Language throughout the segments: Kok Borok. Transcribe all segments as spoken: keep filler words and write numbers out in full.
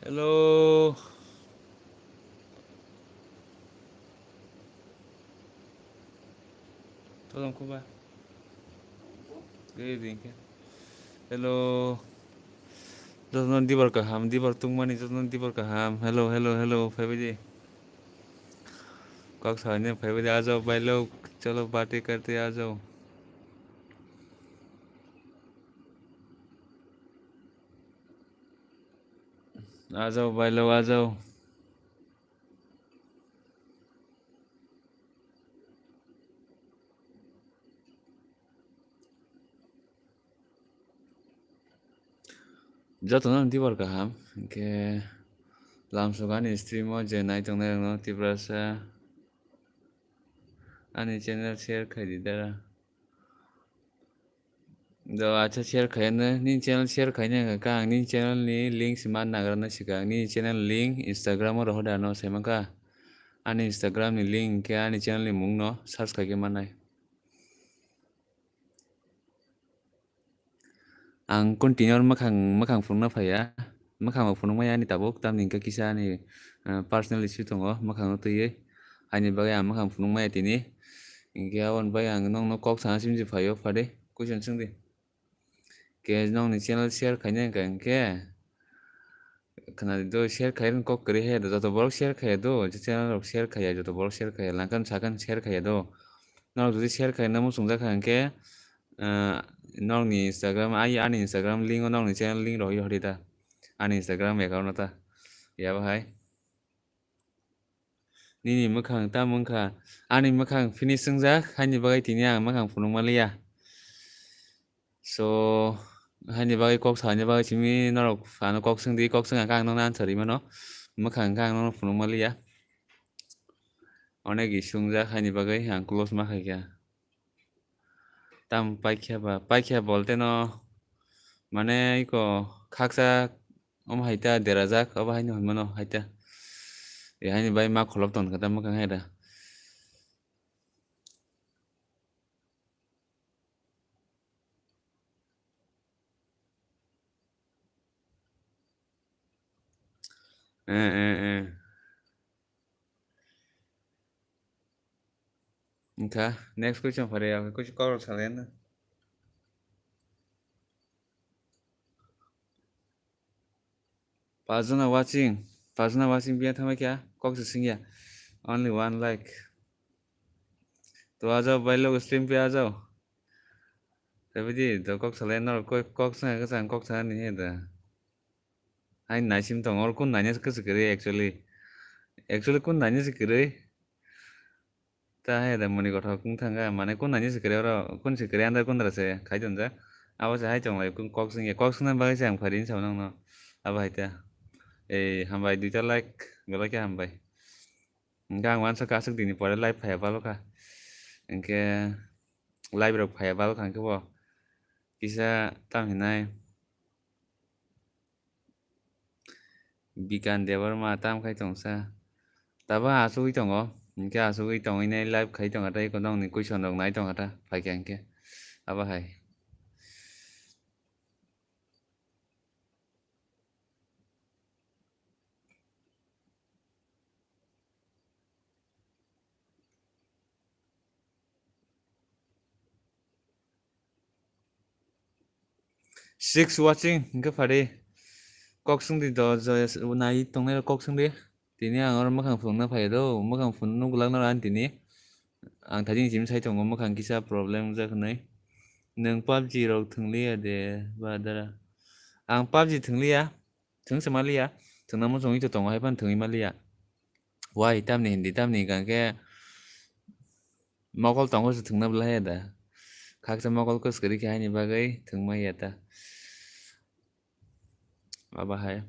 Hello. Tolong kuba. Good evening. Hello. Jotono dibar kaham, dibar tungmani jotono dibar kaham. Hello, hello, hello. Phaibai di. Kok saine phaibai di. Ajao bhai log, chalo party karte ajao. Ajao bhai log, ajao. Jotono dibar kaham, hingke lamsok ani stream o je nai tongnai rokno Tiprasa ani channel share khai di dara. Do acha share khai no, nini channel share khai nai kha, ang nini channel ni link se man nagra na sika, nini channel link Instagram o rohoda no sai mankha, ani Instagram ni link hingke ani channel ni mung no search khai khe mannai. Ang continue mwkhang, mwkhang phunukna phaiya. Mwkhang bo phunukmaya ani tabuk, tamni hwnkhe kisa ani, ah, personal issue tongo, mwkhangno twiwi. Haini bagwi ang mwkhang phunukmaya tini. Hinkhe aboni bagwi ang nokno kok sana simsi phaio, phade question swngdi. Khe nokni channel share khaina hwnkha hinkhe, khwnadi do, share khai rwng kok kwrwi he do, joto borok share khaiya do, je channel rok share khaiya, joto borok share khaiya, langkhan sakhan share khaiya do. Norok jodi share khaina muchungjak kha hinkhe, ah, nokni Instagram, ai ani Instagram link o nokni channel link rohorwi hori ta, ani Instagram account o ta, yabo hai. Nini mwkhang tamo wngkha, ani mwkhang finish wngjak, haini bagwi tini ang mwkhang phunukma liya. So, haini bagwi kok salani bagwi simi norok ano kok swngdi, kok swngkha khe ang nokno answer rwi mano. Mwkhang khe ang nokno phunukma liya. Onek issue wngjak, haini bagwi ang close ma khaikha. Tam paikha ba, paikha bolte no, mane iko khaksa omo hai ta derajak, obo haino hinmano hai ta. E haini bai ma kholop tongkha ta mwkhang hai da. Eh, eh, eh. Wngkha, next question phari, ang question kok salai na. Pajana watching, pajana watching biya thamai kya, kok se singya. Only one like. To ajao, bhai log stream pe ajao. Tabidi, to kok salai na, kok, kok sa, kok sa, kok sa ni he da. Hai naisim tong, or kun nanya se kwrwi, actually. Actually, kun nanya se kwrwi. Ta hai da muni kothok wng thangkha, mane kun nanya se kwrwi oro, kun se kwrwi under kun dara se khai tonjak. Abo se hai tonglai, kun kok swngya, kok swngna bagwi se ang phari hinwi sao nokno. Abo hai ta. Ei, hambai, duita like, belai khe hambai. Hingke ang uansa khe aswk dini pore live phaiya balokha. Hingke live rok phaiya balokha hingke bo kisa tam hinai. Bikan Debbarma tam khai tongsa. Tabo asugwi tongo. Hinkhe asugwi tongwi nai live khai tongkha ta, eko nokni question rok nai tongkha ta, phaikha hinkhe. Abo hai. Six watching, hingke phari. Kok swngdi do, joya s-, nai tongnai rok kok swngdi. Tini ang oro mwkhang phunukna phai do, mwkhang phunukna gwlak naro ani tini. Ang thajin simi sai tongo, mwkhang kisa problem wngjak hinwi. Nwng PUBG rok thwngliya de, ba dara. Ang PUBG thwngliya, thwng se maliya, thwngna muchungwi to tongo, hai phano thwngwi maliya. Wai, tamni hindi, tamni hingka khe mokol tongo se thwngna bwlai ya da. Khaksa mokol kwskwrwi khe haini bagwi thwngma ya ta. Abo hai.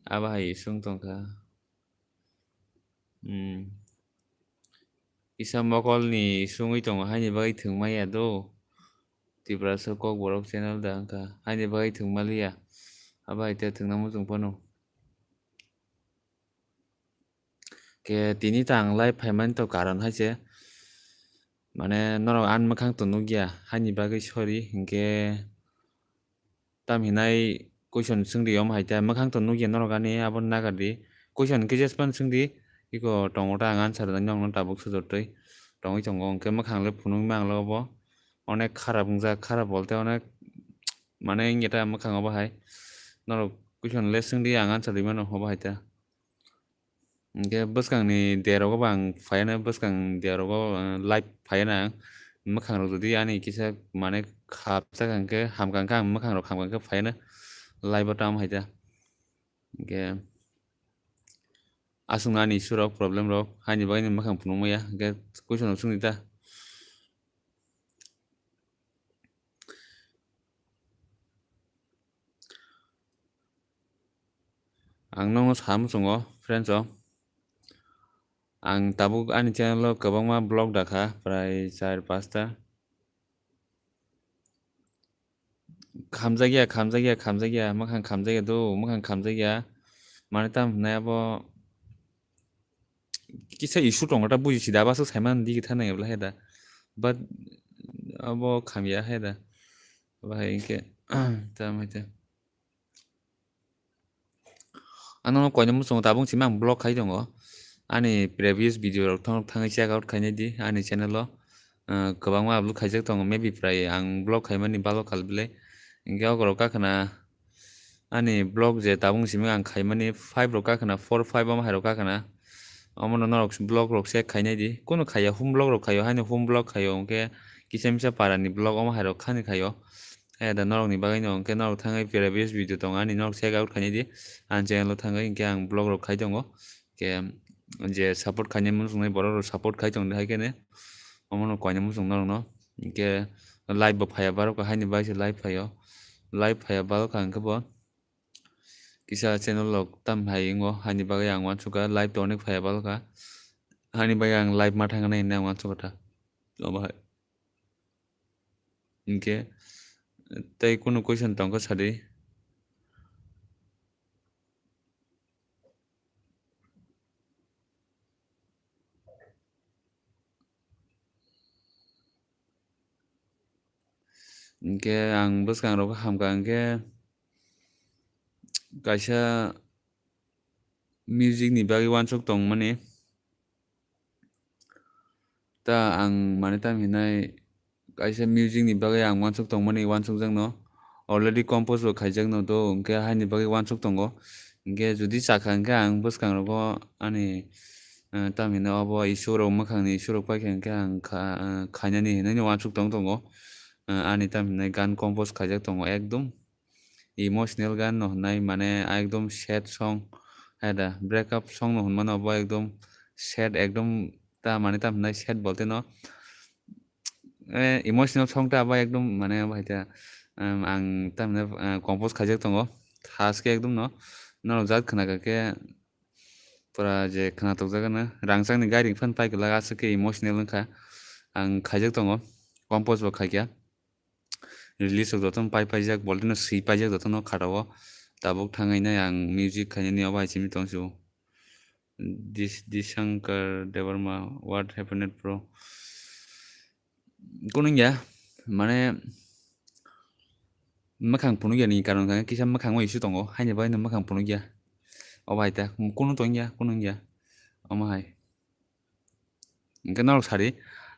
Abo hai iswng tongkha. Hmm. Kisa mokolni iswngwi tongo, haini bagwi thwngma ya do. Tiprasa Kokborok channel da wngkha, haini bagwi thwngma liya. Abo hai te thwngna muchung phano. Khe tini ta ang live phaimani to karon hai se, mane norok ani mwkhang to nukya, haini bagwi sorry, hinkhe tam hinai Question swngdi omo hai ta, mwkhang to nukya norok ani, abo nagardi. Question khe jespan swngdi, iko tongo ta ang answer rwna nokno tabuk sujortwi tongwi tongo, hwnkhe mwkhang le phunukma ang le obo. Onek kharap wngjak, kharap bolte onek mane wngya ta mwkhang obo hai. Norok question le swngdi, ang answer rwimano obo hai ta. Hwnkhe bwskangni derogo bo ang phaiano, bwskang derogo, ah, live phaiano ang. Mwkhangrok jodi ani kisa mane khapjak hwnkhe, hamkha hwnkhe ang mwkhangrok hamkha hwnkhe phaiano live o tamo hai ta. Hwnkhe aswkno ani issue rok, problem rok, haini bagwi mwkhang phunukmaya, hwnkhe question rok swngdi ta. Ang nokno sa muchungo, friends o. Ang tabuk ani channel o kwbangma vlog dakha, prai char pasta. Khamjakya, khamjakya, khamjakya, mwkhang khamjakya do, mwkhang khamjakya. Mane tam hwnai abo kisa issue tongo ta, buji sida, abo aswk saimano digi thana ebla hai da. But abo khamya hai da. Bahai hwnkhe, tam hai ta. Ano koina muchungo tabuk simi ang vlog khai tongo. Ani previous video rok thang-, thangwi check out khainai di ani channel o. Ah, kwbangma upload khaijak tongo, maybe prai ang vlog khaimani balo kal belai. Hwnkhe okorok kakhwna ani vlog je tabuk simi ang khaimani five rok kakhwna, four five omo hai rok kakhwna. Omono norok vlog rok check khainai di. Kunu khaiya, home vlog rok khaio, haino home vlog khaio, hwnkhe kisa misa para ni vlog omo hai rok khani khaio. Hai da norok ni bagwi no, hwnkhe norok thangwi previous video tongo ani, norok check out khainai di. Ang channel o thangwi hwnkhe ang vlog rok khai tongo. Hwnkhe je support khainai muchungnai borok rok support khai tong di hai khe ne. Omono koina muchung norok no. Hwnkhe live bo phaiya, borok haini bagwi se live phaio. Live phaiya borok hwnkhe bo kisa channel rok tam hai wngo, haini bagwi ang uansukha, live to onek phaiya bal kha. Haini bagwi ang live ma thangna hinwi ang uansukha ta. Obo hai. Hinkhe tei kunu question tongkha sadi. Hinkhe ang bwskangrok hamkha hinkhe kaisa music ni bagwi uansuk tongmani. Ta ang mane tam hinai kaisa music ni bagwi ang uansuk tongmani uansukjakno already compose bo khaijakno do, hinkhe haini bagwi uansuk tongo. Hinkhe jodi chakha hinkhe ang bwskangrogo ani, eh, tam hinai obo issue rok, mwkhangni issue rok paikha hinkhe ang kha-, eh, khainani hinwi uansuk tong tongo. Eh, ani tam hinai gan compose khaijak tongo ekdom. Emotional gan no hwnai, mane ekdom sad song, hai da, break up song no hwnmano bo ekdom sad, ekdom ta mane tam hwnai sad bolte no, eh, emotional song ta bo ekdom mane bo hai ta, em, ang tam hwnai, eh, compose khaijak tongo, thaske ekdom no, norok jat khna kha khe pura je khna tokjak no, rangchak ni gairing phan pai kwlak aswk khe emotional wngkha, ang khaijak tongo, compose bo khaikha. Release rok jotono pai paijak, bolte no swi paijak jotono kharao. Tabuk thangwi nai ang music khainani obo hai simi tong sio. Dis-, Dishankar Debbarma, what happened, bro? Kunu wngya, mane, mwkhang phunukya ni karon khe kisa mwkhango issue tongo, haini bagwi no mwkhang phunukya. Obo hai ta, kunu tongya, kunu wngya, omo hai. Hwnkhe norok sadi,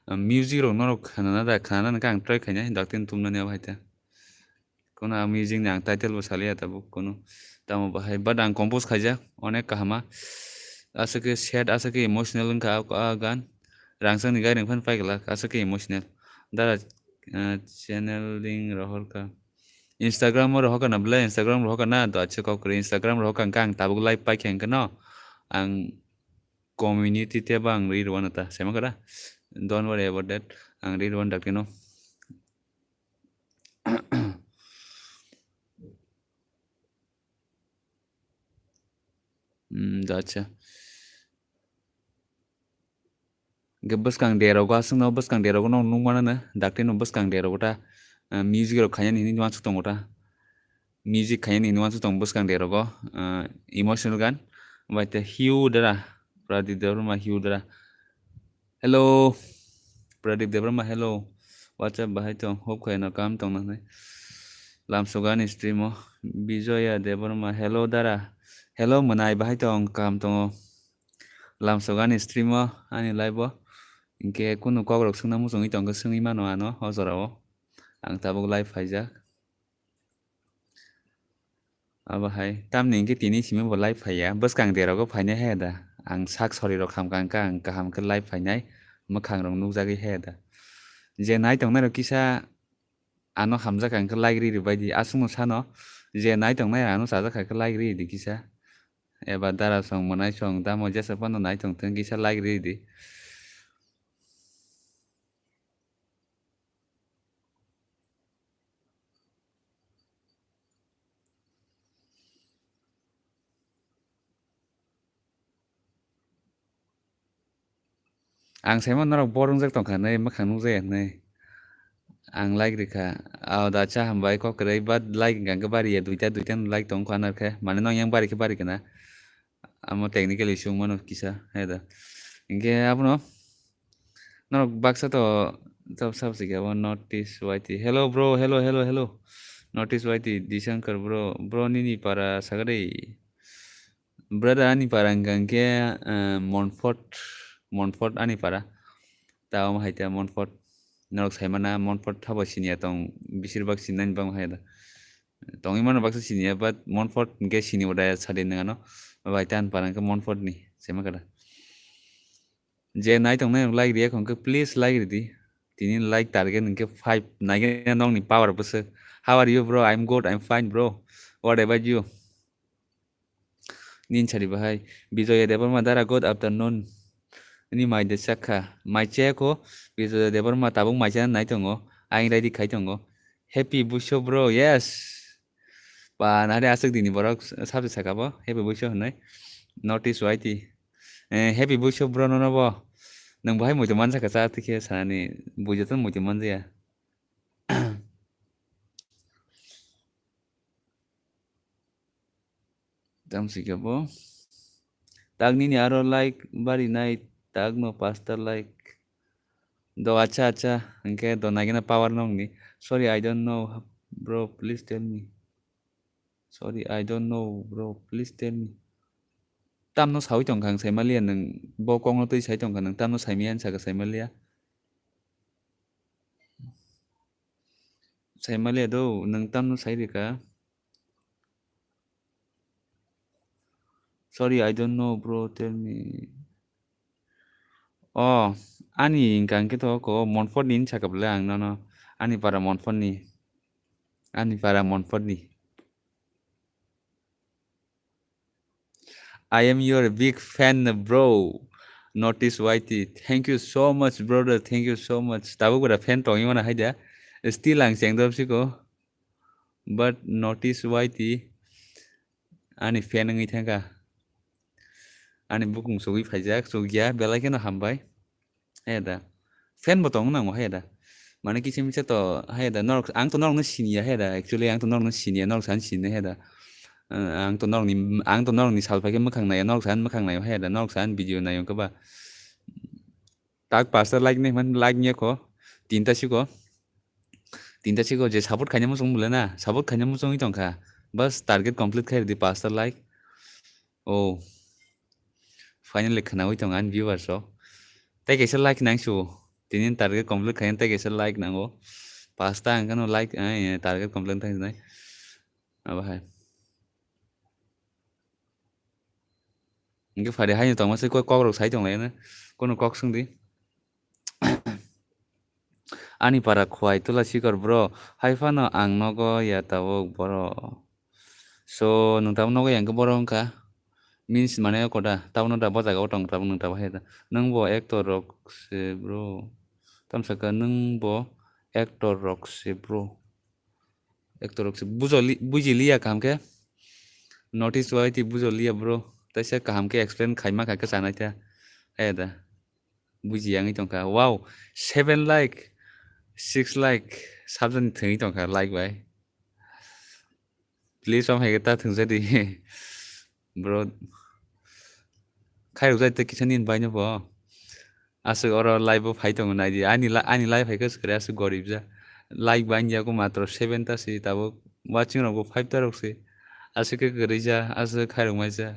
ah, music rok norok khwnana da, khwnana hwnkhe ang try khainai, dakti tumnani abo hai ta. Kono ah music ni ang title bo saliya tabuk kono. Tamo bahai, but ang compose khaijak, onek kahama. Aswk khe sad, aswk khe emotional wngkha ah, ah gan. Rangchak ni gairing phan pai glak, aswk khe emotional. Dara, ah, channeling rohorkha. Instagram o rohorkha na bwle, Instagram rohorkha na, to acha kok kwrwi Instagram rohorkha hwnkhe ang tabuk live paikha hwnkhe no. Ang community tei bo ang ri rwano ta, saimang kara. Don't worry about that. Ang ri rwano dakti no. Hmm, acha. Hwnkhe bwskang derogo aswkno, bwskang derogo no nukmano no, dakti no bwskang derogo ta, ah, music rok khainani hinwi uansuk tongo ta. Music khainani hinwi uansuk tongo bwskang derogo, ah, emotional gan. Bai te hiu dara, Pradip Debbarma hiu dara. Hello, Pradip Debbarma, hello. What's up, bahai tong? Hope khaino kaham tongna hinwi. Lamsogani stream o Bijoya Debbarma, hello dara. Hello mwnai, bahai tong, kaham tongo? Lamsogani stream o, ani live o. Hinkhe kunu kokrok swngna muchungwi tongkhe swngwi mano ano o jorao. Ang tabuk live phaijak. Abo hai, tamni hinkhe tini simi bo live phaiya. Bwskang derok o phainai hai da. Ang sak sori rok hamkha hinkhe ang kaham khe live phainai. Mwkhang rok nukjagwi hai da. Je nai tongnai rok kisa ano hamjak ang khe like ri ri bai di. Aswkno sano je nai tongnai ano chajak hai khe like ri di kisa. Eba dara song mwnai song tamo jesa phano nai tong thung kisa like ri di. Ang saimano norok bor wngjak tongkha hinwi, mwkhang nukjakya hinwi. Ang like rikha. Ao da, acha hambai kok kwrwi, but like hwnkha hwnkhe bariya, duita duita no like tongkha narkhe. Mane nong yang bari khe bari kana. Amo technical issue wngmano kisa, hai da. Hinkhe abono norok baksa to, to sab se khe abo North East Y T. Hello bro, hello, hello, hello. North East Y T, Dishankar bro. Bro nini para sakadei. Brother ani para hwnkha hwnkhe, eh, Montfort, Montfort ani para. Ta omo hai ta Montfort. Norok saimana Montfort thabo siniya tong, bisir bak sinani bang hai da. Tongwi mano baksa siniya, but Montfort hwnkhe sini uda sadi nangano. Bai ta ani para hwnkhe Montfort ni, saima kada. Je nai tongnai rok like riya hwnkhe please like ridi. Tini like target hwnkhe five. Naikhe nokni power bwswk. How are you bro? I'm good, I'm fine bro. What about you? Nin sari bahai. Bijoya Debbarma dara, good afternoon. Ni mai de sakha. Mai cheko. Bijoya Debbarma tabuk mai chana nai tongo. Aing ready khai tongo. Happy Buisho bro, yes. Ba nari aswk dini borok sabse saka bo. Happy Buisho hinwi. North East Y T. Eh, Happy Buisho bro nono bo. Nwng bahai muitu mansa kha cha tikhe sanani. Buijo to muitu manjaya. Tamsike bo. Tak nini aro like bari nai, tak no pasta like. Do acha acha, hwnkhe do naigena power nongni. Sorry, I don't know, bro, please tell me. Sorry, I don't know, bro, please tell me. Tamno sawi tongkha ang saimaliya nwng, bo kokno twi sai tongkha nwng, tamno saimaya hinwi sakha saimaliya. Saimaliya do, nwng tamno sai rikha. Sorry, I don't know, bro, tell me. Oh, ani hwnkha hwnkhe to oko Montfort ni hinwi sakha bwle ang nono. Ani para Montfort ni. Ani para Montfort ni. I am your big fan, bro. North East Y T. Thank you so much, brother. Thank you so much. Tabuk bwra fan tongwi mano hai da. Still ang chengdop siko. But North East Y T ani fan wngwi thangkha. Ani bukung chugwi phaijak, chukya, belai kheno hambai. Hai da. Fan bo tong nango hai da. Mane kisa misa to hai da. Norok, ang to norokno siniya hai da. Actually, ang to norokno siniya, norok san sini hai da. Eh, ang to norokni, ang to norokni sal phaikhe mwkhang naiya, norok san mwkhang naiya hai da. Norok san video naiya khe ba. Tak pasta like ni man like niya ko. Tinta siko. Tinta siko je support khaina muchung bole na. Support khaina muchungwi tongkha. Bas target complete khai di pasta like. Oh. Finally khwnawi tong ani viewers rok. Tei kaisa like nang su. Tini target complete khaina tei kaisa like nango. Pasta ang kano like, eh, target complete thang nai. Abo hai. Hingke phari haino tongma se kok, kok rok sai tong lai na. Kono kok swng di. Ani para khwai tula sikor bro. Hai phano ang nogo ya tabuk boro. So, nwng tabuk nogo ya hwnkhe boro wngkha. Means mane oko da. Tabukno da bo jaga o tong tabuk nwng tabuk hai da. Nwng bo actor rok se bro. Tamo sakha nwng bo actor rok se bro. Actor rok se bujoli-, bujiliya kaham khe. Notice wai twi bujoliya bro. Taisa kaham khe explain khaima kha khe chanai ta. Hai da. Buji yangwi tongkha. Wow, seven like, six like, sabjani thwngwi tongkha like bai. Please, wng hai khe ta thwngsa di. Bro. Khairok jai tei kisa nini bai no bo. Aswk oro live o phai tongo nai di. Ani la-, ani live hai khe swkre aswk gorib ja. Like bai ya ko matro seven ta si tabuk. Watching rok bo five ta rok se. Aswk khe kwrwi ja, aswk khairok mai ja.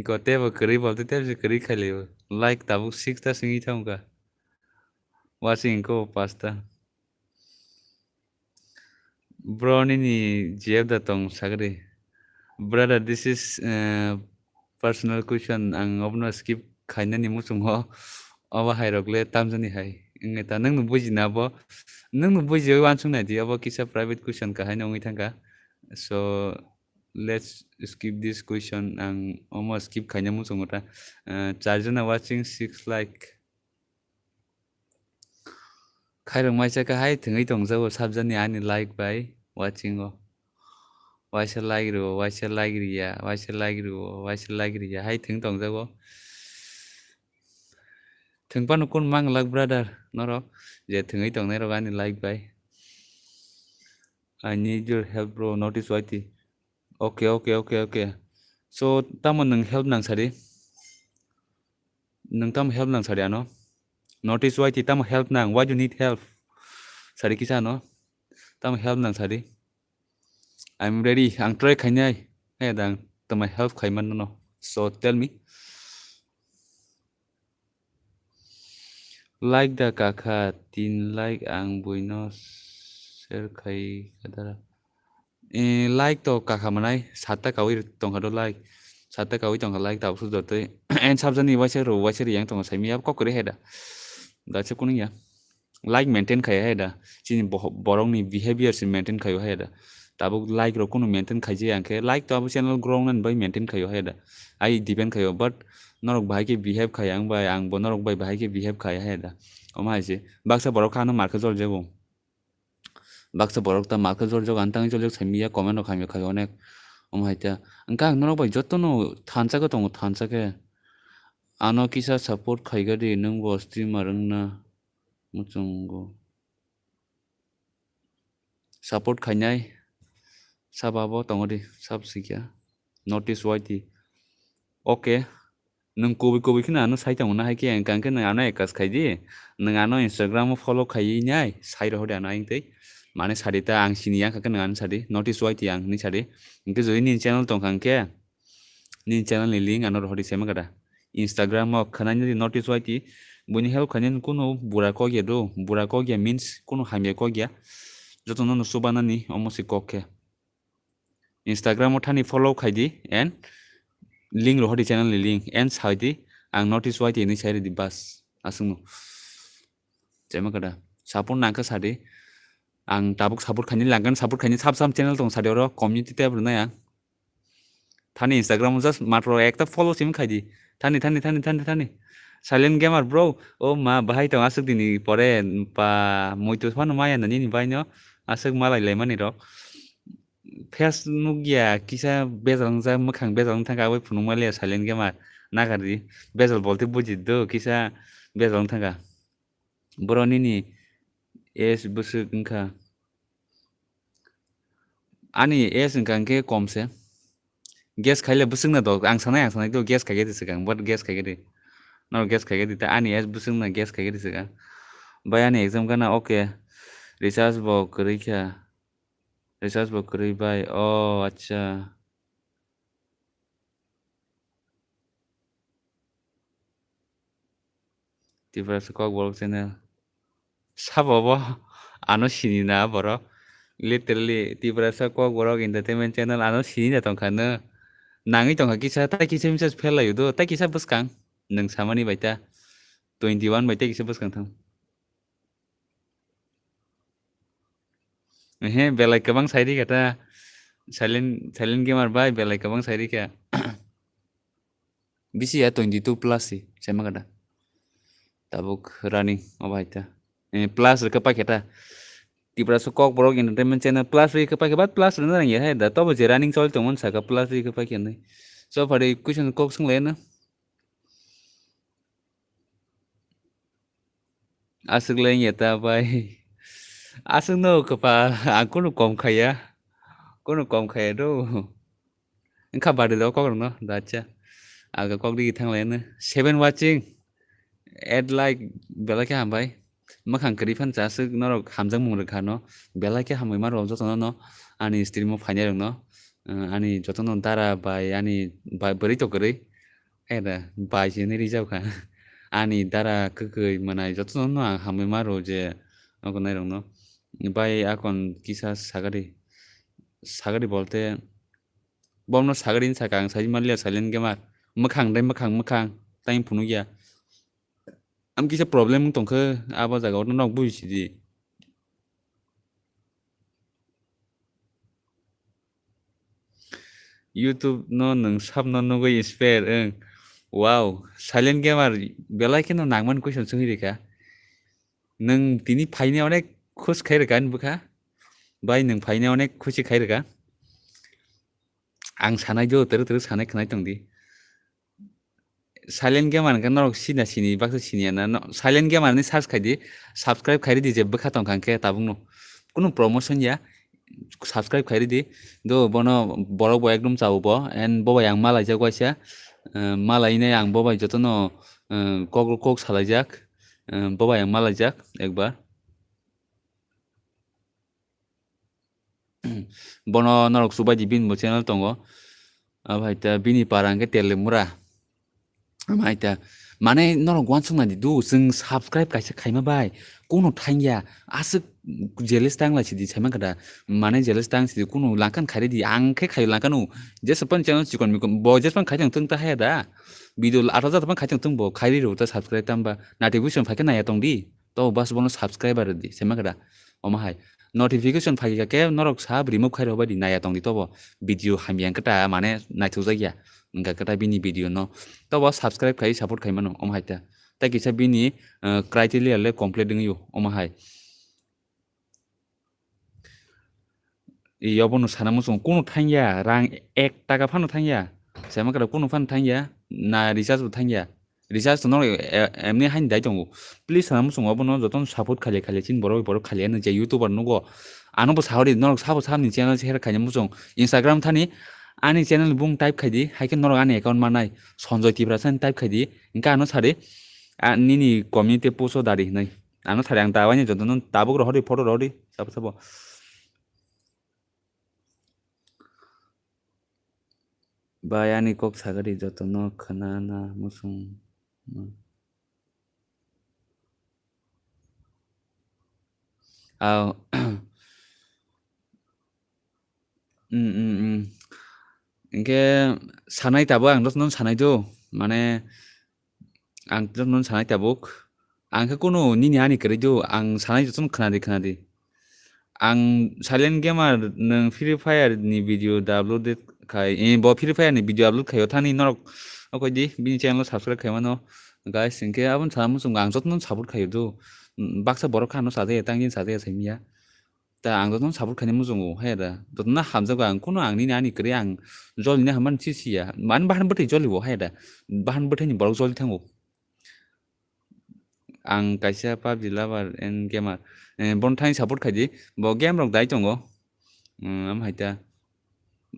Ko tebo kwrwi bo, tebo se kwrwi khailai o. Like tabuk six ta singwi thangkha. Watching ko pasta. Bro, nini G F da tong sagri. Brother, this is, uh, personal question. Ang obono skip khainani muchungo. Obo hai rok le tamjani hai. Wngwi ta nwngno bujina bo. Nwngno bujiwi uansuk nai di. Obo kisa private question kahai no wngwi thangkha. So, let's skip this question. Ang omo skip khaina muchungo ta. Uh, charjona watching six like. Khairok maisa khe hai thwngwi tongjago sabjani ani like bai watching o. Waisa like rwo, waisa like riya, waisa like rwo, waisa like riya hai thwng tongjago. Thwngphano kun mang lak brother norok je thwngwi tongnai rok ani like bai. I need your help bro, notice Y T. Okay, okay, okay, okay. So tamo nwng help nang sadi? Nwng tamo help nang sadi ano? Notice Y T tamo help nang? Why you need help? Sadi kisa ano? Tamo help nang sadi? I'm ready. Ang try khainai. Hai dang. Tamo help khaiman no. So tell me. Like da kakha tin like ang buino share khai kadara. Eh, like to kakha manai satta kawi tongkha do like. Satta kawi tongkha like tabuk sujotoi. En sabjani waisa ro waisa riyang tongkha saimi yab kokori heda. Dacha kuning ya. Like maintain khai heda. Chini boh-, borokni behavior si maintain khai heda. Tabuk like rok kunu maintain khaijaya hwnkhe like to abo channel grow nani bai maintain khai heda. Ai depend khai but norok bahai khe behave khai ang bai ang bo norok bai bahai khe behave khai heda. Omo hai se baksa borok kha ano markhe jol jago. Baksa borok ta markhe jol jago, ang tangwi jol jak saimi ya comment rok hamya khai onek. Omo hai ta. Wngkha ang norok bai jotono thansa khe tongo, thansa khe. Ano kisa support khai gadi nwng bo streamer wngna muchungo. Support khainai saba bo tongo di, sab sikya. Notice Y T. Okay. Nwng kubui kubui kheno ano sai tongo na hai khe, hwnkha khe nwng ano ekas khai di. Nwng ano Instagram o follow khaiwi nai, sai rohor di ano ayang tei. Mane sadi ta ang sini ya kha khe nwng ano sadi. Notice Y T ang hinwi sadi. Hwnkhe jodi nini channel tongkha hwnkhe, nini channel ni link ano rohor di sema kada. Instagram o khwnani di notice Y T. Buini help khainani kunu bura kok ya do. Bura kok ya means kunu hamya kok ya. Jotono no chubanani omo se kok khe. Instagram o thani follow khai di and link rohor di channel ni link and sai di ang notice Y T hinwi sai rw di bas aswkno. Chema kada support nang kha sadi ang tabuk support khaini langkha support khaini sab sam channel tong sadi oro community tab rwnai ang. Thani Instagram o just matro ekta follow simi khai di. Thani, thani, thani, thani, thani. Silent Gamer bro, o ma bahai tong aswk dini pore pa muitu phano maya nani ni bai no aswk malai lai mani rok. Face nukya kisa bejal wngjak, mwkhang bejal wng thangkha, aboni phunukma le Silent Gamer nakardi. Bejal bolte buji do, kisa bejal wng thangkha. Boro nini age bwswk wngkha? Ani age wngkha hwnkhe kom se. Guess khaile bwswk na do, ang sanai, ang sanai do, guess khaikhe di swkang, but guess khaikhe di. Norok guess khaikhe di, ta ani age bwswk na guess khaikhe di swkang. Bai ani exam gana, okay. Recharge bo kwrwi kha. Recharge bo kwrwi bai. Oh, acha. Tiprasa Kokborok channel. Sabo bo ano sini na borok. Literally, Tiprasa Kokborok Entertainment Channel ano sini na tongkha no. Nangwi tongkha kisa, tai kisa message phelaio do, tai kisa bwskang. Nwng samani bai ta. Twenty one bai tai kisa bwskang thang. Ehe, belai kwbang sai rikha ta. Silent, Silent Gamer bai belai kwbang sai rikha. Bisi ya twenty two plus si, sai ma kada. Tabuk running, obo hai ta. Eh, plus rikha paikha ta. Tiprasa Kokborok Entertainment Channel plus rikha paikha, but plus rwna nang ya hai da. Tobo je running choli tongmani saka plus rikha paikha nai. So far, question kok swng lai na. Aswk le wngya ta bai. Aswk no kwpal, ang kunu kom khaiya. Kunu kom khaiya do. Wngkha bari do kok rwno, dacha. Aga kok digi thang lai no. Seven watching. Add like, belai khe hambai. Mwkhang kwrwi phano cha aswk norok hamjakmung rwkha no. Belai khe hambai ma rwkha jotono no, ani stream o phainai rokno. Ani jotono dara bai ani bai bwrwi to kwrwi. Hai da, bai se hinwi rijak kha. Ani dara kwkwi mwnai jotono no ang hambai ma rw je nogo nai rokno. Bai akon kisa sagadi. Sagadi bolte bomno sagadi hinwi sakha ang, sai manliya silent gamer. Mwkhang dai mwkhang, mwkhang tai phunukya. Am kisa problem wng tongkha, abo jaga o norok buji sidi. YouTube no nwng sabno nugwi inspire wng. Wow, silent gamer belai kheno nangmani question swngwi rikha. Nwng tini phaini onek khusi khai rwkha ani bwkha. Bai nwng phaini onek khusi khai rwkha. Ang sanai do, twrwk twrwk sanai khwnai tongdi. Silent gamer hwnkhe norok sina sini baksa siniya na. No, silent gamer hinwi search khaidi, subscribe khairidi je bwkha tongkha hwnkhe tabukno. Kunu promotion ya, subscribe khairidi. Do bono borok bo ekdom chao bo, and bo bai ang malaijak waisa. Eh, malainai ang bo bai jotono, eh, kok kok salaijak. Eh, bo bai ang malaijak ekbar. Bono norok chubaidi, bini bo channel tongo. Abo hai ta bini para hwnkhe Telemura. Amo hai ta, mane norok uansuk nai di do, chwng subscribe kaisa khaima bai kuno thangya, aswk jealous tang lai sidi saimang kha da, mane jealous tang sidi kuno langkhan khairidi, ang khe khaio langkhano, jesa pan channel chikon mikon bo jesa pan khaitang tong ta haya da, video athar jata pan khaitang tong bo khairi rw ta subscribe tamba notification phaikhe naiya tong di. To bas bono subscriber di, sema kada. Omo hai. Notification phai kha khe norok sab remove khai rw bai di, naiya tong di tobo. Video hamya wngkha ta, mane naithok jak ya. Wngkha khe ta bini video no. Tobo subscribe khai support khai mano, omo hai ta. Tai kisa bini, eh, criteria le complete wngwi o, omo hai. Yobono sana muchung, kunu thangya, rang ek taka phano thangya. Sema kada kunu phano thangya, na recharge bo thangya. Recharge to norok, e-, emni haini dai tongo. Please sana muchung obono jotono support khaile khaile chini borok borok khaile ano je YouTuber nugo. Ano bo sahori norok sabo sabni channel share khaina muchung. Instagram thani ani channel bung type khaidi, haikhe norok ani account manai. Sanjoy Tiprasa ni type khaidi. Hingke ano sadi, a, nini community post o dari hinui. Ano sadi ang dabai ni jotono tabuk rohordi, photo rohordi, sabo sabo. Bai ani kok sagadi jotono khwnana muchung. Au. Mm, mm, mm. Hingke sanai tabuk ang jotono sanai do. Mane, ang jotono sanai tabuk. Ang khe kunu nini ani kwrwi do. Ang sanai jotono khwnadi, khwnadi. Ang silent gamer nwng Free Fire ni video da upload khai, eh, bo Free Fire ni video upload khaio thani norok okoidi bini channel o subscribe khaimano. Guys, hingke aboni sana muchungo ang jotono support khaio do. Baksa borok kha ano sajaya, tangni sajaya saimiya. Ta ang jotono support khaina muchungo, hai da. Jotono hamjago ang, kunu ang nini ani kwrwi ang jolini hamani sisiya. Man bahan bwthai jolibo, hai da. Bahan bwthaini borok joli thango. Ang kaisa PUBG lover and gamer. Eh, bono thani support khaidi. Bo game rok dai tongo. Mm, am hai ta.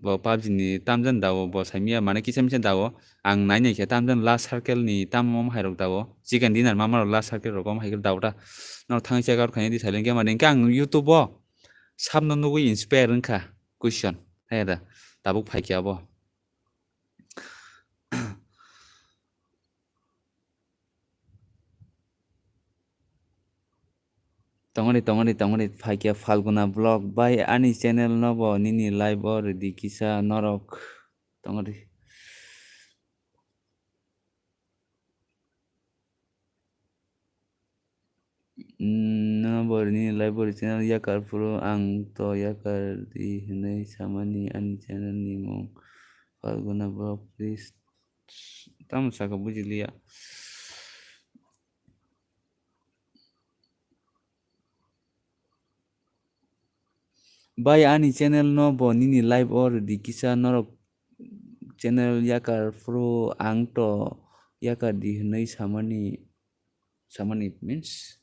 Bo PUBG ni tamjani dago, bo saimiya mane kisa misa dago. Ang nai nai khe tamjani last circle ni tamo hai rok dago. Chicken dinner mama rok last circle rok omo hai khe dago ta. Norok thangwi check out khaina di silent gamer ni. Hingke ang YouTube o sabno nugwi inspire wngkha. Question. Hai da. Tabuk phai khe abo. Tongori, tongori, tongori, phaikya Falguna vlog bai ani channel no bo nini live o rwdi kisa norok. Tongori. No bo nini live o rwdi channel yakar phuru ang to yakar di hinui samani ani channel ni mung Falguna vlog, please. Tamo saka bujiliya. Bai ani channel no bo nini live o rwdi kisa norok channel yakar phuru ang to yakar di hinui samani, samani means.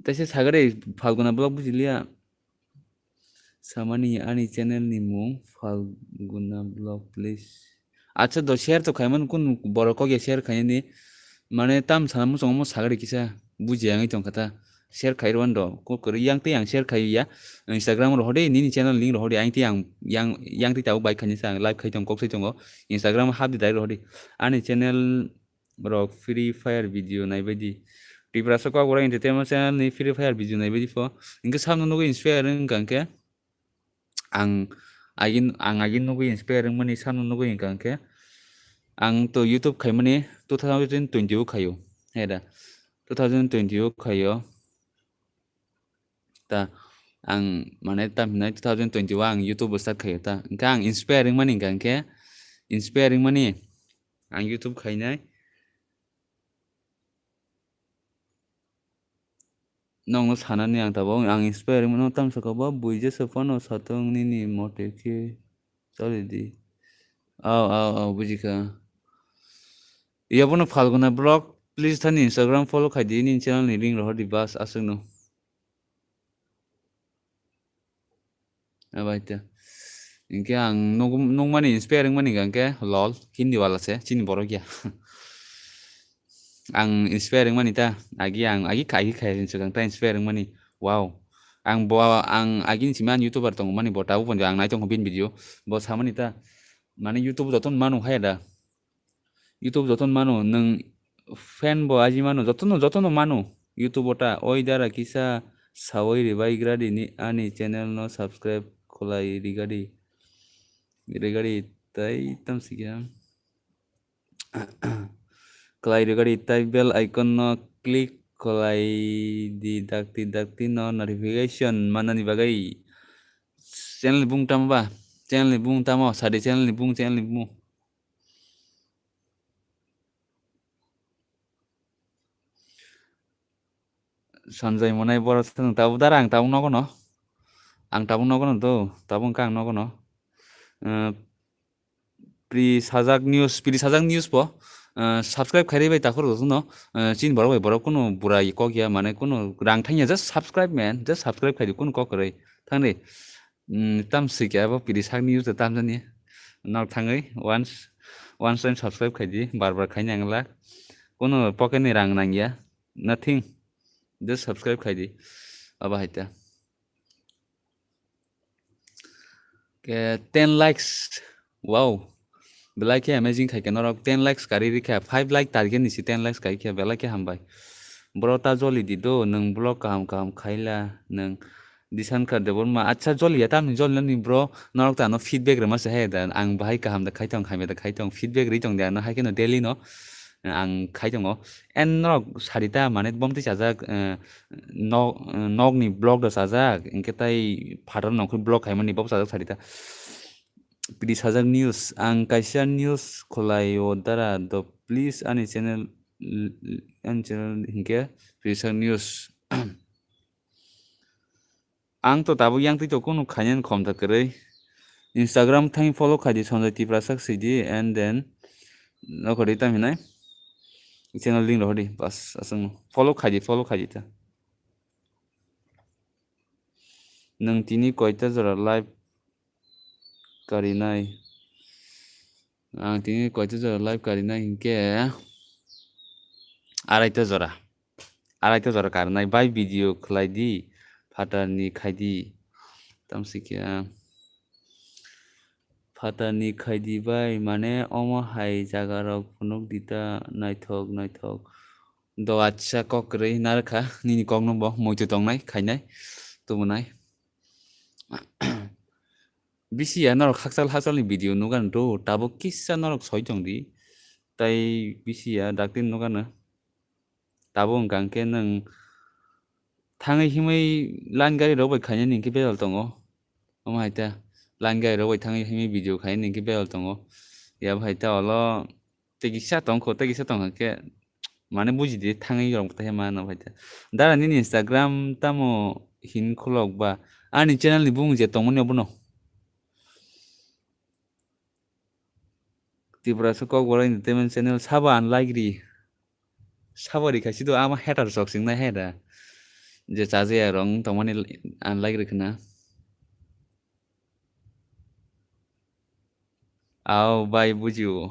Taisa sagare Falguna vlog bujiliya. Samani ani channel ni mung Falguna vlog, please. Acha do share to khaimani kun borok kok ya share khainani. Mane tam sana muchung omo sagari kisa buji yang tong kata. Share khai rwan do. Ko kori yang te yang share khai ya. Instagram ro hode nini channel link ro hode ang te yang yang yang te tau bai khani sa live khai tong kok sai tongo. Instagram hap di dai ro hode. Ani channel rok Free Fire video nai bai di. Tiprasa kok bora entertainment channel ni Free Fire video nai bai di pho. Ingke samno nugui inspire wng kang khe. Ang agin, ang agin nugui inspire wngmani samno nugui wng kang khe. Ang to YouTube khaimani two thousand twenty o khaio. He da. Two thousand twenty o khaio. Ta ang mane tam hinai two thousand twenty o ang YouTube start khaio ta. Ingke ang inspire wngmani hingka khe inspire wngmani ang YouTube khainai. Nokno sanani ang tabok ang inspire wngmano tamsaka ba buija se phano satong nini mote khe choli di. Aw, aw, aw, bujikha. Yabono Falguna Vlog, please thani Instagram follow khai di, nini channel ni link rohor di bas aswkno. Abaita. Hingke ang nuk-, nukmani inspire wngmani hingke lol, Hindi wala se, chini borok ya. Ang inspire wngmani ta, agi ang, agi khai, agi khai hinwi swkang ta inspire wngmani. Wow. Ang bo, ang agini simi ang YouTuber tongmani bo tabuk ponjo ang nai tongkha bini video. Bo samani ta, mane YouTube jotono manu haya da. YouTube jotono mano, nwng fan bo aji mano, jotono, jotono mano. YouTube o ta, oi dara kisa sawai ribai gradi ni ani channel no subscribe kholai rigadi. Rigadi tai tam sikya. Kholai rigadi tai bell icon no click kholai di dakti dakti no notification manani bagwi. Channel ni bung tamo ba? Channel ni bung tamo? Sadi channel ni bung, channel ni bung. Sanjay Monai borok se nwng tabuk dara ang tabuk nogono. Ang tabuk nogono do, tabuk wngkha ang nogono. Eh, Pri Sajak News, Pri Sajak News bo, eh, subscribe khairi bai takhor rw no, eh, chini borok bai borok kunu burai kok ya, mane kunu rang thangya, just subscribe man, just subscribe khairi kunu kok kwrwi. Thangri, mm, tam sikya bo Pri Sajak News da tam jani. Nok thangwi once, once time subscribe khaidi, bar bar khaini ang la. Kunu pocket ni rang nangya, nothing. Just subscribe khaidi. Aba hai ta. Ke ten likes. Wow. Belai khe amazing khai khe norok ten likes kari rikha. Five like target ni si ten likes kai khe belai khe hambai. Bro ta joli di do, nwng vlog kaham kaham khaila, nwng Disankar Debbarma. Acha joli ya, tamni joli nani bro, norok ta ano feedback rwma se hai da. Ang bahai kaham da khai tong, hamya da khai tong, feedback ri tong de ano hai khe no daily no. Ang khai tongo. En norok sari ta mane bomtwi chajak, eh, nok, eh, nokni vlog da chajak, hingke tai phataro nongkhor vlog khaimani bo chajak sari ta. Pri Sajak News, ang kaisa news kholai o dara do, please ani channel, ani channel hingke Pri Sajak News. Ang to tabuk yang twi to kunu khainani khom ta kwrwi. Instagram thang follow khai di Sanjay Tiprasa swi di and then nokori tam hinai channel link rohor di bas aswng follow khai di follow khai di ta. Nwng tini koita jora live karinai? Ang tini koita jora live karinai hinkhe araita jora. Araita jora karinai bai video khlai di. Phatarni khai di. Tamsi khe phatarni khai di bai mane omo hai jaga rok phunuk di ta naithok naithok. Do acha kok kwrwi narwkha nini kokno bo muitu tongnai khainai tubunai. Bisi ya norok hakchal hakchal ni video nukha do tabuk kisa norok soi tong di tai bisi ya dakti nukha no tabuk hwnkha hwnkhe nwng thangwi himwi line gari rok bai khainani hwnkhe bejal tongo omo hai ta line gari rok bai thangwi himwi video khainani hwnkhe bejal tongo ya bo hai ta olo. Tei kisa tong kho, tei kisa tong khe, mane buji di, thangwi rok tei ma no bai ta. Dara nini Instagram tamo hin khulok ba? Ani channel ni bumung je tongmani obono. Tiprasa Kokborok Entertainment Channel sabo unlike ri. Sabo ri khaisi do ama hater sok sing nai hater. Je chaje ya rong tongmani unlike ri khna. Ao bai bujio.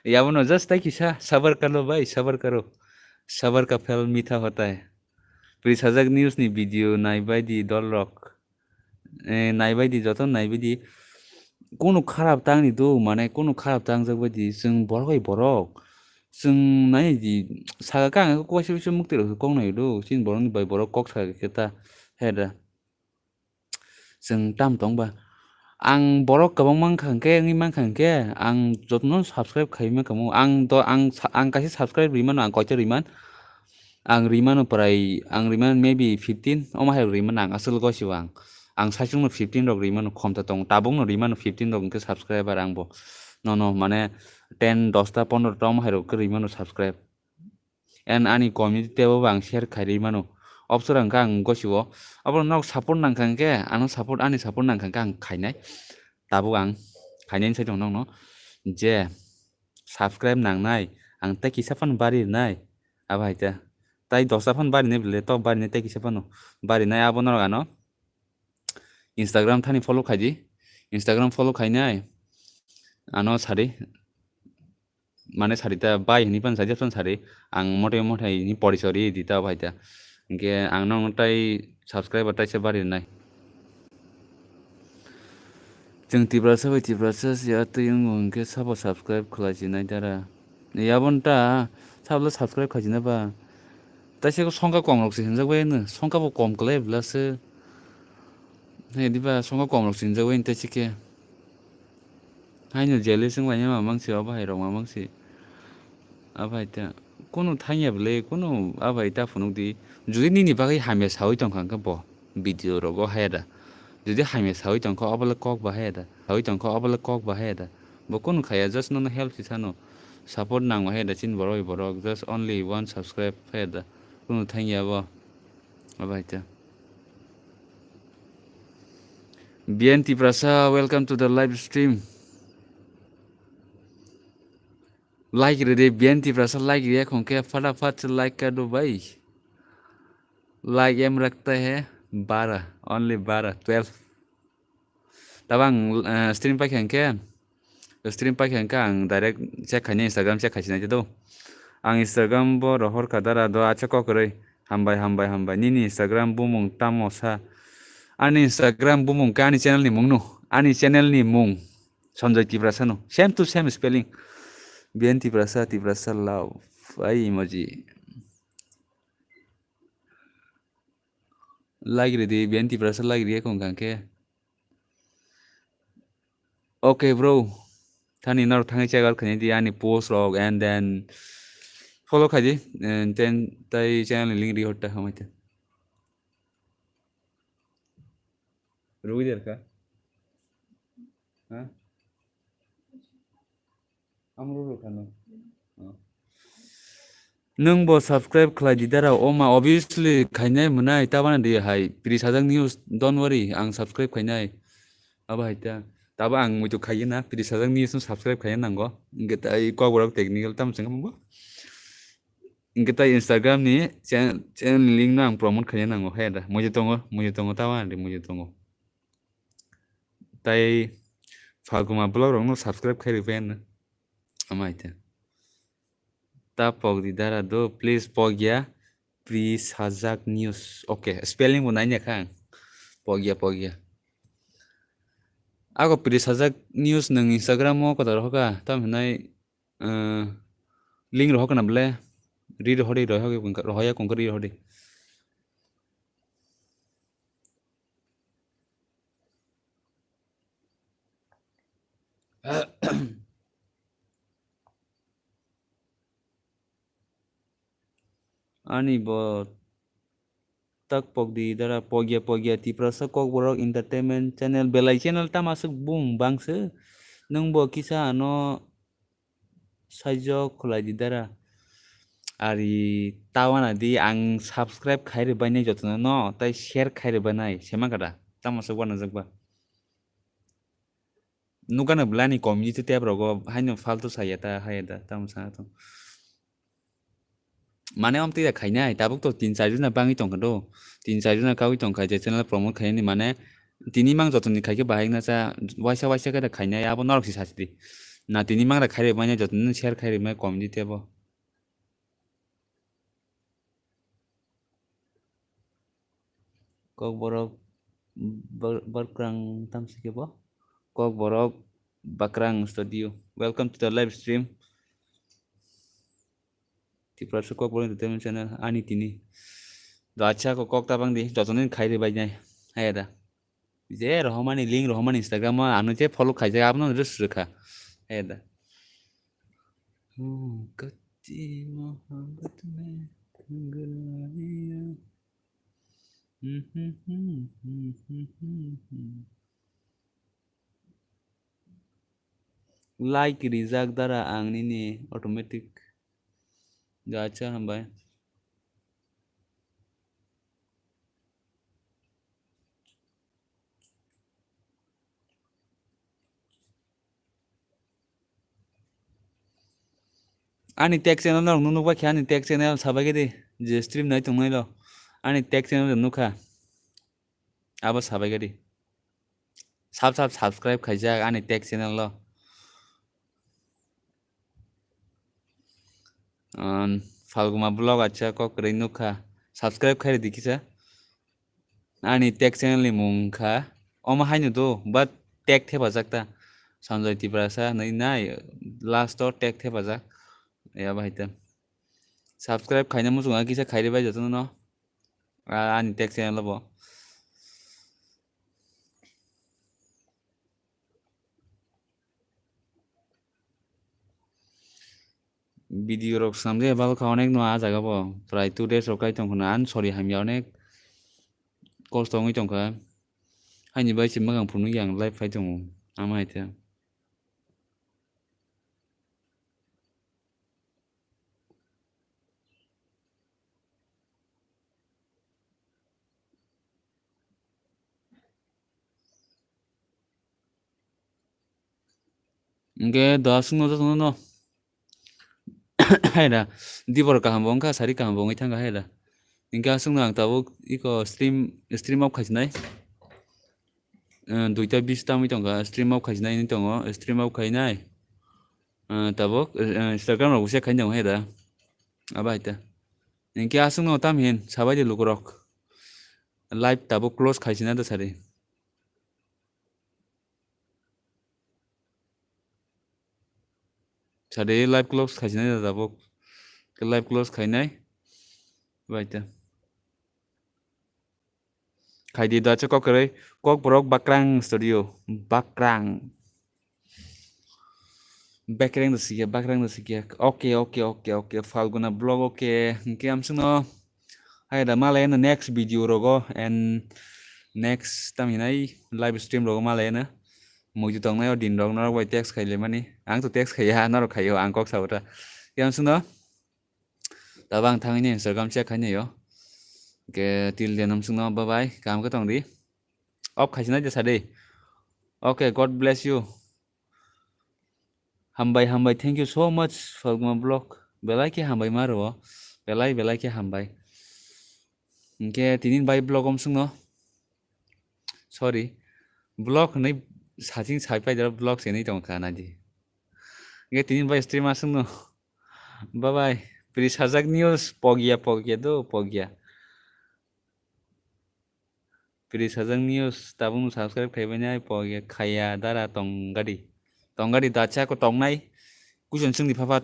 Yabono just tai kisa sabar karo bhai, sabar karo. Sabar ka phel mitha hota hai. Pris hajak news ni video naibaidi dolrok. Eh, naibaidi joto naibaidi. Kunu kharap tangni do, mane kunu kharap tangjak baidi. Chwng borok bai borok. Chwng nai di saka kang ko kwasa kwasa mukti rok kok nai do. Chini borok ni bai borok kok sa khe ta. Heda. Chwng tam tong ba. Ang borok kwbangma wngkha hwnkhe, wngwi mankha hwnkhe, ang jotono subscribe khaiwi mankha mo. Ang do, ang sa-, ang kaisa subscribe rimano, ang koito riman. Ang rimano prai, ang riman maybe fifteen, omo hai rok riman ang aswk gosibo ang. Ang saichungno fifteen rok rimano, khomta tongo, tabukno rimano fifteen rok hwnkhe subscriber ang bo. Nono mane ten, dosta, pondro ta omo hai rok khe rimano subscribe. And ani community tebo ang share khairi mano. Obsora hwnkha ang gosibo. Abo norok support nangkha hwnkhe, ano support, ani support nangkha hwnkhe ang khainai. Tabuk ang khainai sai tong nokno. Je subscribe nangnai, ang tei kisa phano bari rwnai. Abo hai ta. Tai dosta phano bari nai bwle, tok bari nai tei kisa phano. Bari nai abo norok ano. Instagram thani follow khaidi. Instagram follow khainai. Ano sadi. Mane sadi ta bai hini pan sadi, sadi. Ang mote mote hini pori sori di ta bai ta. Hingke ang nong tai subscriber tai se bari nai. Chwng Tiprasa bai Tiprasa ya twi wng hingke sabo subscribe khlai sinai dara. Yabon ta sabo subscribe khaijina ba. Taisa ko songkha kom rok se hinjak bai no. Songkha bo kom klai bla se. Hai diba songkha kom rok se hinjak bai taisa ke. Hai no jealous wng bai ma mang se obo hai rok ma mang se. Abai ta kunu thangya bwle kunu abai ta phunuk di. Jodi nini bagwi hamya sawi tongkha hwnkhe bo video rogo haya da. Jodi hamya sawi tongkha obo le kok ba haya da. Sawi tongkha obo le kok ba haya da. Bo kunu khaya just nono help si sano. Support nang ba haya da chini borok borok just only one subscribe haya da. Kunu thangya bo. Abai ta. Bian Tiprasa, welcome to the live stream. Like rede, Bian Tiprasa like riya khongke fata fat like ka do bai. Like em rakta hai bara, only bara, twelve. Tabang, eh, stream paikha hwnkhe, stream paikha hwnkhe ang direct check khaina Instagram check khaisina do. Ang Instagram bo rohor kha dara do acha kokroi. Hambai, hambai, hambai. Nini Instagram bumung tamo sa? Ani Instagram bumung khe ani channel ni mung no. Ani channel ni mung. Sanjay Tiprasa no. Same to same spelling. Bian Tiprasa, Tiprasa love. Ai emoji. Like ridi, Bian Tiprasa like riya kong kangke. Okay, bro. Thani norok thangwi check out khainai di ani post rok and then follow khai di, and then tai channel ni link ri hor ta hamai ta. Rwi der ka? Ha? Amro ro khano. Oh. Nwng bo subscribe khlai di dara, o ma, obviously khainai mwnai, tabana di hai, Pris Hajak News, don't worry, ang subscribe khainai. Abo hai ta. Tabo ang muitu khaiya na, Pris Hajak News no subscribe khaina nango. Hingke tai kokborok technical tamo chwng bo. Hingke tai Instagram ni channel, channel ni link no ang promote khaina nango, hai da. Muitu tongo, muitu tongo, tabana di muitu tongo. Tai Falguma vlog rok no subscribe khai rwphai ano. Amai ta. Ta pok di dara do, please pok ya, Pris Hajak News. Okay, spelling bo nai ya kha ang. Pok ya, pok ya. Ako Pris Hajak News nwng Instagram o kotor hoka, tam hinai, eh, link rohok na ble, ri rohori, rohok, rohoya kongka ri rohori. Ani bo tak pok di dara pogya pogya Tiprasa Kokborok Entertainment Channel belai channel tama aswk bung bangse nwng bo kisa ano saijok khwlai di dara. Ari tawana di ang subscribe khai rwbainai jotono no, tai share khai rwbainai, sema kada? Tamo se wanajak ba. Nukano bwlani community tab rogo haino faltu saya ta, haya da, tamo sana tong. Mane omtwi da khainai, tabuk to tin char jona bangwi tongkha do. Tin char jona kawi tongkha je channel promote khainani mane tini mang jotoni khaikhe bahai wngna cha, waisa waisa khe da khainai, abo norok se sasi di. Natini mangra khairi manya jotoni share khairi mai kom di tebo. Kokborok bar-, barkrang tamsi kebo. Kokborok Bakrang Studio. Welcome to the live stream. Tiprasa Kokborok Entertainment Channel ani tini. Do acha ko kok tabang di, jotoni khairi bai nai. Hai da. Je rohomani link rohomani Instagram o ano je follow khaijak abono rus rwkha. Hai da. Hmm, kati mohabbat mein gulaliyan. Like rijak dara ang nini automatic. Gacha hambai. Ani tech channel no nukba khe ani tech channel sabai gidi je stream nai tongnai lo ani tech channel nukha abo sabai gidi sab sab subscribe khaijak ani tech channel lo. Falguma vlog acha kok kwrwi nukha subscribe khairi di kisa. Ani tech channel ni mung kha omo haino do, but tech thepajak ta. Sanjoy Tiprasa hinwi nai last o tech thepajak. Ya bahai ta. Subscribe khaina muchunga kisa khairi bai jotono no. A-, ani tech channel bo. Video rok swnamjai bal kha onek no ah jaga bo. Prai two days rok kai tong khna, ani sori hamya onek kosto wngwi tong kha. Haini bai se mwkhang phunukya ang live phai tongo, ama hai khe. Hingke do aswkno jotono no. Haida, dibor kaham bo wngkha, sari kaham bo wngwi thangkha haida. Hingke aswkno ang tabuk iko stream, stream off khaisinai. Eh, duita bis tamwi tongkha, stream off khaisinai hinwi tongo, stream off khainai. Eh, tabuk, eh, Instagram rok bo check khainai tongo haida. Abo haita. Hingke aswkno tam hin sabai di lukurok. Live tabuk close khaisina da sari. Sade live close khaisina da tabuk. Ke live close khainai. Baita. Khaidi da che kok kwrwi. Kokborok Bakrang Studio. Bakrang. Bakrang da sikya, Bakrang da sikya. Okay, okay, okay, okay. Falguna vlog, okay. Hingke amswkno. Hai da malai no next video rogo and next tam hinai live stream rogo malai no. Muitu tongnai o din rok norok bai text khai lemani. Ang to text khaiya, norok khaio, ang kok sabata. Yang sino. Tabo ang thangini Instagram check khainai o. Ke till then amswkno bye bye. Kaham khe tong di. Off khaisina jesa de. Okay, God bless you. Hambai, hambai, thank you so much, Falguma vlog. Belai khe hambai ma rwo. Belai, belai khe hambai. Hingke tini bai vlog om sungno. Sorry. Vlog hwnwi saching sai pai dara vlog se nai tong kha nai di. Hingke tini bai stream aswkno. Bye bye. Pri sajak news pogya, pogya do, pogya. Pri sajak news tabuk no subscribe khai bai nai po ye khaya dara tong gadi. Tong gadi dacha ko tong nai. Kujon sung di phapat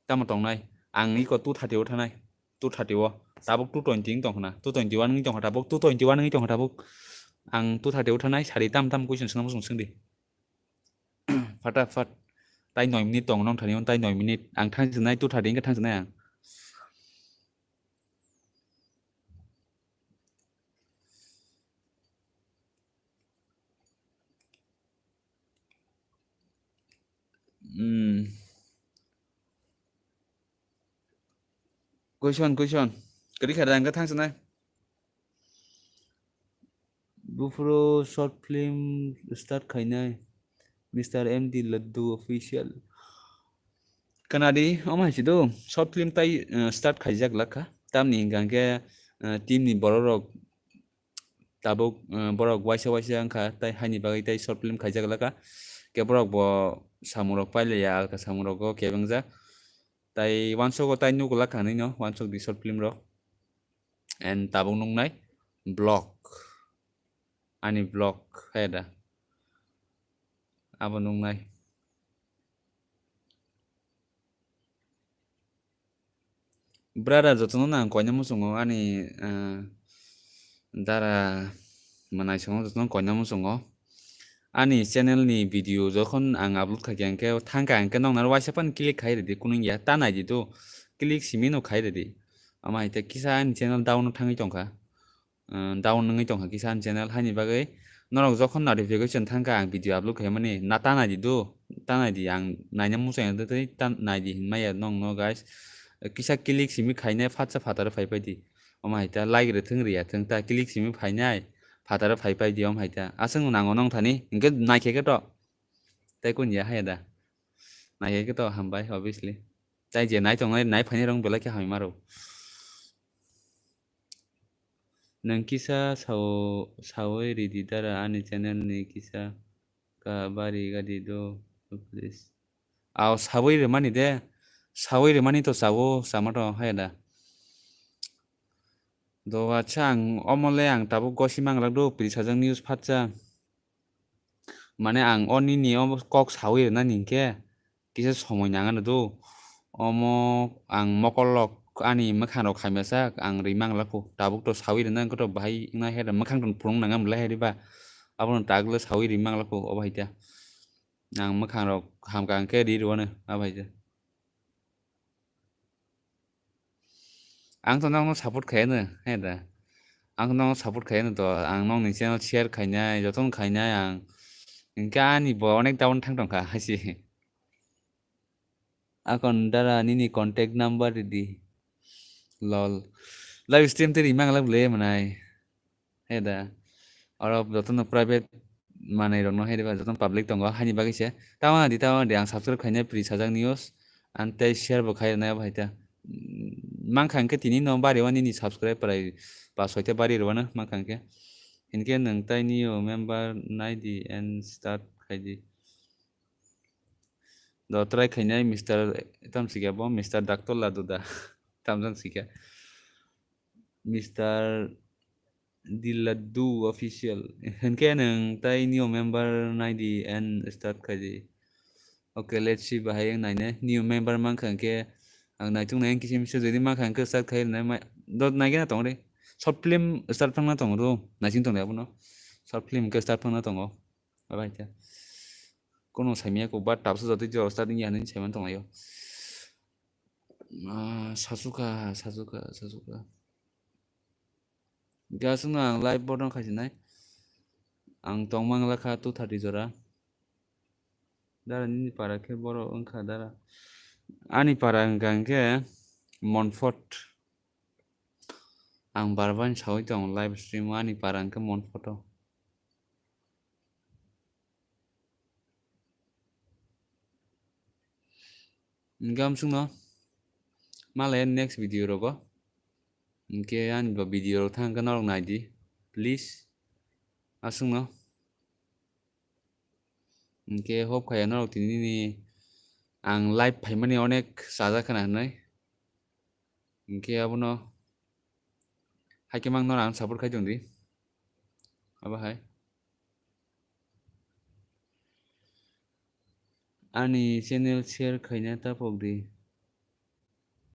tamo tong nai. Ang iko two thirty o thanai. Two thirty o. Tabuk two twenty wng tong khna. Two twenty one wng tong kha tabuk. Two twenty one wng tong kha tabuk. Ang two thirty o thanai sari tam tam kujon sung sung di. Fata fat. Tai noi minute tong nong thani on tai noi minute. Ang thang sinai two thirty wng thang sinai ang. Hmm. Question, question. Kari khada ang thang sanai. Buphuru short film start khainai. Mister M D Laddu Official. Kanadi, omo hai sido, short film tai, eh, start khaijak lakha. Tamni hingka hingke, eh, team ni borok rok tabuk, eh, borok waisa waisa wngkha, tai haini bagwi tai short film khaijak lakha. Ke borok bo samung rok pailaiya, alka samung rogo kebengjak. Tai wansuk o tai nugulak kha nini no, wansuk di short film rok. And tabuk nuknai vlog. Ani vlog hai da. Abo nuknai. Brother, jotono no ang koina muchungo ani, ah, dara manai songo jotono koina muchungo. Ani channel ni video jokhon ang upload khaikha hwnkhe thangkha hwnkhe noknaro waisa phano click khai rwdi, kunung ya ta naidi do, click simi no khai rwdi. Ama hai te kisa ani channel down thangwi tongkha. Ah, down wngwi tongkha kisa ani channel, haini bagwi norok jokhon notification thangkha ang video upload khaimani, na ta naidi do, ta naidi, ang naina muchungya tei ta naidi hinmaya nokno guys. Kisa click simi khainai phatsa phataro phai paidi. Omo hai ta like rwthwng rwya thwng ta click simi phainai phataro phai paidi omo hai ta. Aswk nango nong thani hinkhe naikhe khe to. Tai kunya haya da. Naikhe khe to hambai obviously. Tai je nai tongnai nai phainai rok belai khe hambai maro. Nwng kisa sao, sawi ridi dara ani channel ni kisa ka bari gadi do, please. Aw sawi rwmani de, sawi rwmani to sawo, sama to haya da. Do acha ang omo le ang tabuk gosi manglak do, piri sajak news phatsa. Mane ang o nini o kok sawi rwna ni hinkhe kisa somoi nang ano do. Omo ang mokol rok ani mwkhang rok hamya sak ang ri manglak kho. Tabuk to sawi rwna wngkha to bahai wngna he mwkhang to phunuk nang ang belai hai riba. Abono tak le sawi ri manglak kho o bahai ta. Ang mwkhang rok hamkha hwnkhe ri rwano a bahai ta. Ang to nokno support khaiyano, he da. Ang to nokno support khaiyano to, ang nokni channel share khainai, jotono khainai ang. Hinkhe ani bo onek down thang tongkha, haisi. Akon dara nini contact number ridi. Lol. Live stream tei rimang lak le manai. He da. Oro jotono private manwi rokno hai riba jotono public tongo haini bagwi se. Tamo di, tamo di ang subscribe khainai pri sajak news. Ang tei share bo khai rwnai abo hai ta. Mankha hwnkhe tini no bari o nini subscribe prai pas soi ta bari rwano mankha hwnkhe. Hinkhe nwng tai nio member nai di and start khai di. Do try khainai Mister tam sikya bo, Mister Doctor Ladu da. Tam jang sikya. Mister Diladu Official. Hinkhe nwng tai new member nai di and start khai di. Okay, let's see bahai ang naine. New member mankha hinkhe ang naitung nai ang kisim se jodi mankha hinkhe start khai nai mai. Do naigena tong re. Short film start phangna tong ro. Naising tong le abono. Short film ke start phangna tongo. Abai ta. Kono saimya ko ba tapsa jotoi jora start wngya hinwi saiman tong laio. Ah, sasuka, sasuka, sasuka. Gasungno ang live bono khaisinai. Ang tongmang lakha two thirty jora. Dara nini para khe boro wngkha dara. Ani para wngkha hwnkhe Montfort. Ang barban sawi tong live stream o ani para wngkhe Montfort o. Hinkhe amsukno malaya next video rogo. Hinkhe ani bo video rok thang khe norok naidi, please. Aswkno. Hinkhe hope khaiya norok tini nini ang live phaimani onek chajak khna hinwi. Hinkhe abono haikhe mang norok ang support khai tongdi. Abo hai. Ani channel share khaina ta pok di.